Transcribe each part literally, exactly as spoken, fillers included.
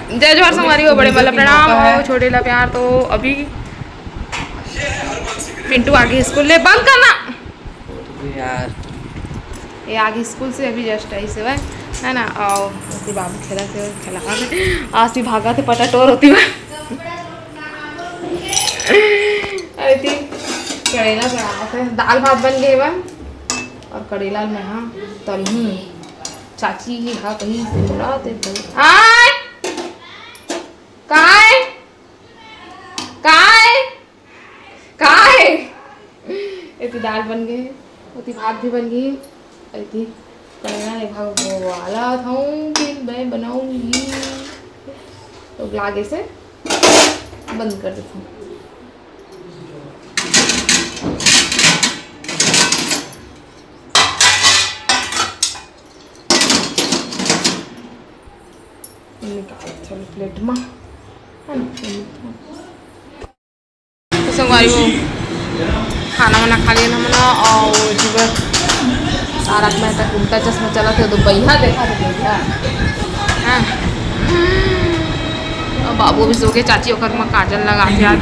जय जोहार संगवारी हो, बड़े वाला प्रणाम। और छोटे ला प्यार। तो अभी पिंटू आगे स्कूल ले, बंद करना यार। ये आगे स्कूल से अभी जस्ट आई से, है ना? और उसके बाबू खेला से, खेला आज भी भागा थे पटा टोर होती है। अरे थी करेला बनावत है, दाल भात बन गए बा। और करेला में हाँ तलहूँ चाची ही हा कहीं से बुलाते थे। आय काय काय काय? एती दाल बन गए, ओती भात भी बन गई, एती करेला एक भाग बोआला था कि मैं बनाऊंगी। तो लागे से बंद कर देता हूँ। निकाल चल प्लेट में, है ना? तो संगवारी हो, खाना वाना खा लिया हमन। और जी बर तारक मेहता का उल्टा चश्मा चला थे, तो भैया देखा थे भैया। हाँ। और बाबू भी सो के, चाची ओकर में काजल लगा के आज।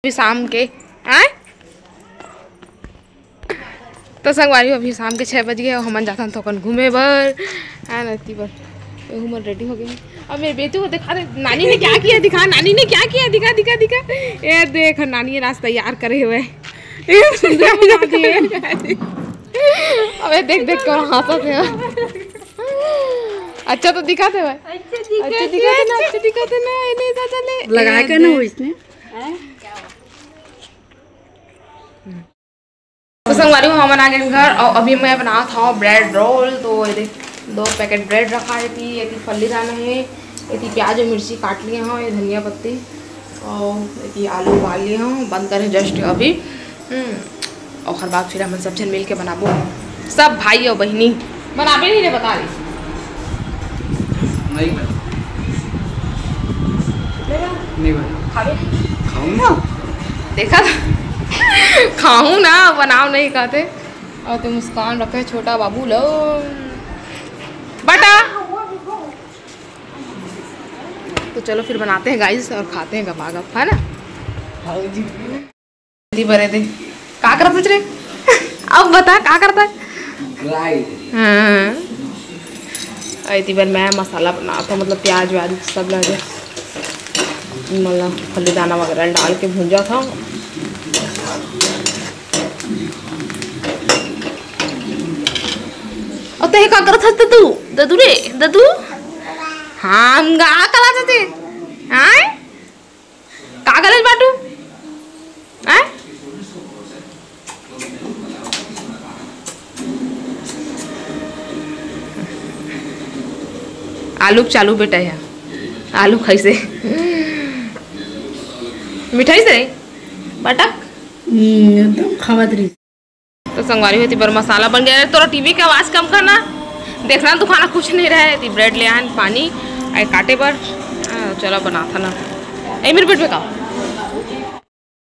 अभी शाम के आए। तो संगवारी हो, अभी शाम के छः बज गए और हमन जाथन थोकन घूमे बर, है ना? ती बर एहू मन रेडी हो गए। अब मेरे बेटू को दिखा दे, नानी ने क्या किया, दिखा, नानी ने क्या किया, दिखा, दिखा, दिखा। ये देख, नानी ये रास्ता तैयार करे हुए। ये सुंदर बना दिए। अबे देख, देख कर हंसत है। अच्छा तो दिखाते भाई। अच्छा दिखाते ना, अच्छा दिखाते ना, ये नहीं ज्यादा ले। लगाया क्या ना वो इसने? तो संगवारी हो, हमन आ गए घर और अभी मैं बनावत हव ब्रेड रोल। तो ये देख, दो पैकेट ब्रेड रखा है, एती, एती फल्ली दाना है, एती प्याज और मिर्ची काट लिए हव, ये धनिया पत्ती और एती आलू उबाल लिए हव, बंद करे जस्ट अभी। हम्म, ओकर बाद फिर हमन सब झन मिल के बनाबो, सब भाई और बहिनी बनाबे नहीं रे, बता रही। नहीं बना। नहीं बना। खाबे? खाऊंगा। देखा था? खाऊं ना, बनाओ नहीं कहते। और तू मुस्कान रखे छोटा बाबू लो। बटा। तो चलो फिर बनाते हैं गाइस और खाते हैं गपागप, है ना? दी बरे दे। का करत हस रे? अब बता, का करत हस? हाँ। एती बर मैं मसाला बनावत हव, मतलब प्याज व्याज सब लगे, मतलब फल्ली दाना वगैरह डाल के भूंजत हव। और ते का करत हस तू? ददू रे, ददू? हाँ, हम गा कला जाते। हाँ? का गलत बाटू? आय? आलू के चालू बेटा है, आलू खाइसे। मिठाई से? बटक? हम्म, एकदम खावत रही। तो संगवारी हो, एती बर मसाला बन गया है। तोरा टीवी के आवाज कम करना, देखना तू खाना कुछ नहीं रहे। एती ब्रेड ले आन, पानी आए काटे बर। आ, चलो बनाथन ना। ए मेरे पेट पे का।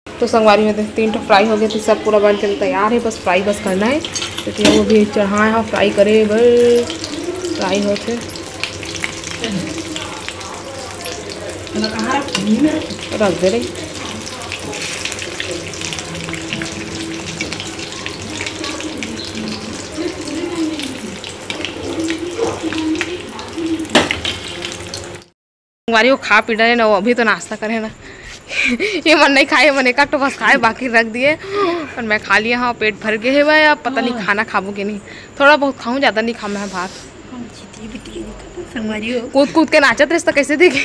तो संगवारी हो, तीन ठो फ्राई हो गए थे, सब पूरा बन के तैयार है, बस फ्राई बस करना है। तो वो भी चढ़ाए हैं फ्राई करे बर, फ्राई होते। रख दे रे। संगवारी हो, खा पी डरे ना, वो अभी तो नाश्ता करे ना। ये मन नहीं खाए, ये मन एक आध ठो बस खाए, बाकी रख दिए। और मैं खा लिया हूँ, पेट भर गए है भाई। अब पता नहीं खाना खाबो कि नहीं, थोड़ा बहुत खाऊँ, ज़्यादा नहीं खाना है भात। संगवारी हो। कूद कूद के नाचत रहिस त कैसे देखे?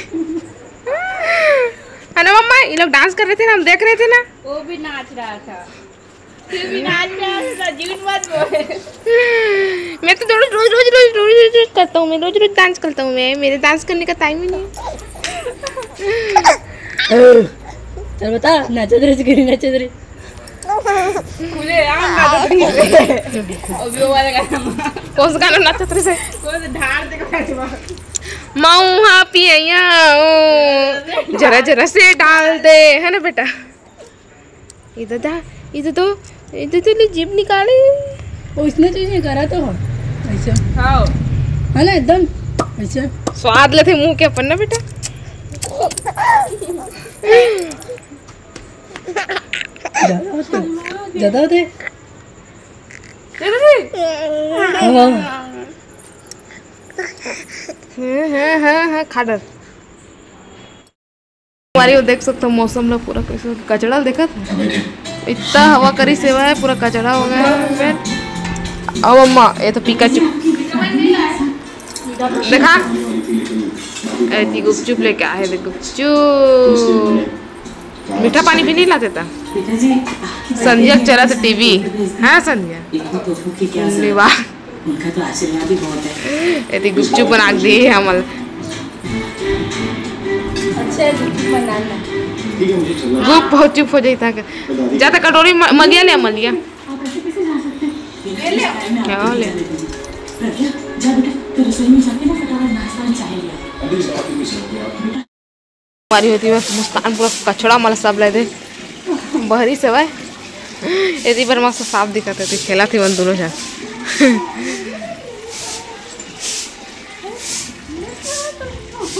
है ना मम्मा, ये लोग डांस कर रहे थे ना, हम देख रहे थे ना। वो भी नाच रहा था। तू भी नाच रहा था, झूठ मत बोल। मैं तो रोज रोज रोज रोज रोज रोज रोज करता हूँ, मैं रोज रोज डांस करता हूँ, मैं, मेरे डांस करने का टाइम ही नहीं। चल बता, नाचत रहे, नाचत रहे। मुझे यार नाचत रहे। अभी वो वाला गाना। कौन सा गाना नाचत रहे से? कौन सा धार देखो। मऊहा पियैया ओ, जरा जरा से डाल दे, है ना बेटा? इधर दा, इधर तो, इधर तो ले जीभ निकाले। ओइसने चीज नहीं करा तो हो। ऐसे। हाँ। है ना, एकदम ऐसे। स्वाद लेथे मुंह के अपन ना बेटा। ज्यादा होते, ज्यादा होते। ज्यादा होते? हाँ। हाँ, हाँ, हाँ, हाँ, खा डर। संगवारी हो, देख सकत हो मौसम ला, पूरा कैसे कचड़ा देखत हो। इतना हवा करिस हे, पूरा कचड़ा हो गया है। फिर अब अम्मा, ये तो पिकाचू देखा, एती गुपचुप लेके आए हे, गुपचुप। मीठा पानी भी नहीं लाते था। संध्या चला तो टीवी। हाँ संध्या, धन्यवाद। उनका तो आशीर्वाद ही बहुत है। एती गुपचुप बना के दिए हमल। अच्छा है, गुपचुप बनाना। गुप बहुत चुप हो जाता है। जाता कटोरी म-, मलिया ले, मलिया। क्या ले? संगवारी हो, एती बस मुस्कान पूरा कचड़ा मला सब ले दे। बहरी से भाई, एती बर मस्त साफ दिखत हे, खेलत हे मन दोनों झन।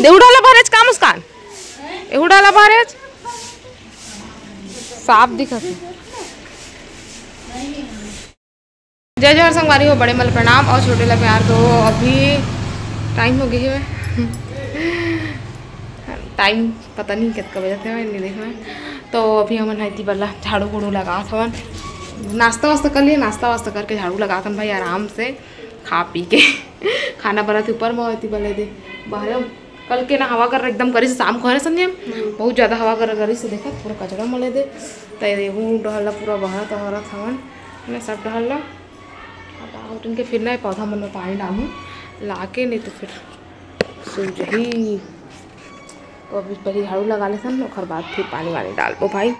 दे उड़ा ला बहरेच का मुस्कान, ए उड़ा ला बहरेच, साफ दिखत हे। जय जोहार संगवारी हो, बड़े मन ला प्रणाम और छोटे ला प्यार दो। अभी टाइम हो गए हे, टाइम पता नहीं कितना बजे थे, नहीं देख में। तो अभी हमन एती बल्ला झाड़ू उड़ू लगात हवन, नाश्ता वास्ता कर लिए, नाश्ता वास्ता करके झाड़ू लगात हवन भाई आराम से खा पी के। खाना बनत हे ऊपर में, एती बल्ला दे बाहर। कल के ना हवा कर एकदम करिस, शाम को है ना संध्या, बहुत ज़्यादा हवा कर करिस, देखत पूरा कचड़ा मले दे। तो ये हूँ डहर ला पूरा बहरत हरत हवन, मैं सब डहर ला। अब आउट इनके फिर ना पौधा मन में पानी डालूँ ला के, नहीं तो फिर सूख जाही। तो अभी पहले झाड़ू लगा लेथन, ओकर बाद फिर पानी वानी डालबो भाई।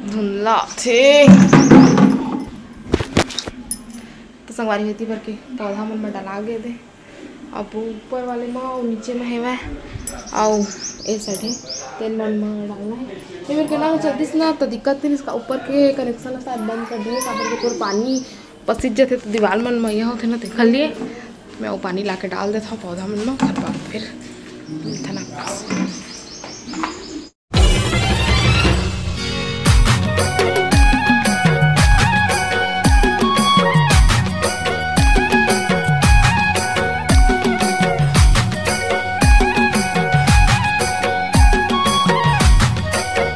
धुंधला थे। तो संगवारी हो, एती बर के पौधा मन में डला गए थे। अब ऊपर वाले में अउ नीचे में हेवय, अउ ए side हे, तेन मन में डालना हे। ये मेरे के ना चलतीस ना, तो दिक्कत थी इसका ऊपर के connection ला शायद बंद कर दिए, काबर के पूरा पानी पसिज जथे तो दीवार मन मैया होथे ना, तेखर लिए मैं वो पानी लाके डाल देथव पौधा मन में, ओकर बाद फिर मिलथन आप।